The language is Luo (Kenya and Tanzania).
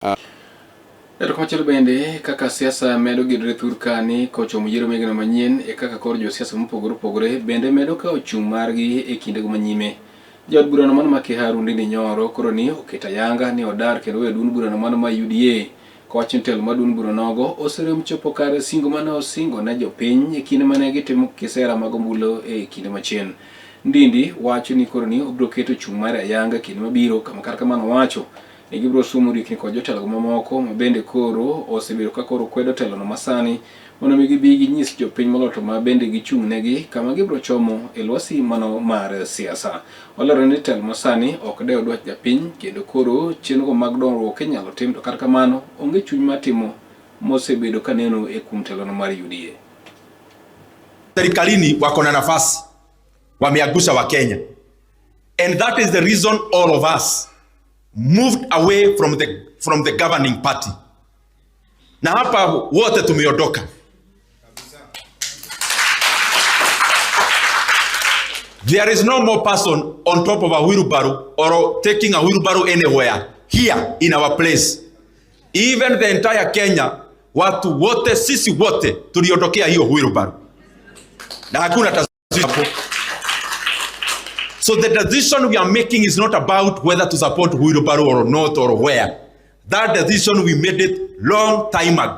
Ero komachielo bende kaka siasa medo gidore thur kani kochomo yiero migeno manyien e kaka koro josiasa mopogore opogore bende medo kawo chung' margi e kindego manyime. Jaod burano mano ma Kiharu Ndindi Nyoro koro ni oketo ayanga ni odar kendo weyo duond burano mano ma UDA kowacho ni telo mar duond buranogo oserem chopo kare singo mane osingo ne jopiny e kinde mane gitimo kisera mag ombulu e kinde machien. Ndindi wacho ni koro ni obiro keto chung' mare ayanga e kinde mabiro kama kata kamano owacho ni gibiro sumo riekni kod jotelogo mamoko ma bende koro osebedo ka koro kwedo telono masani mondo mi gibi ginyis jopiny moloyo to ma bende gichung' negi kama gibiro chomo e lwasi mano mar siasa. Olero ni telo masani ok dew dwach japiny kendo koro chenro mag dongruok inyalo tim to kata kamano onge chuny mar timo mosebedo ka neno e kuom telono mar UDA. Serikalini wako na nafasi, wameangusha Wakenya, and that is the reason all of us moved away from the governing party, na hapa wote tumeondoka. There is no more person on top of a wheelbarrow or taking a wheelbarrow anywhere here in our place. Even the entire Kenya, watu wote, sisi wote tuliondokea hiyo wheelbarrow na hakuna tatizo hapo. So the decision we are making is not about whether to support wheelbarrow or not or where. That decision, we made it long time ago.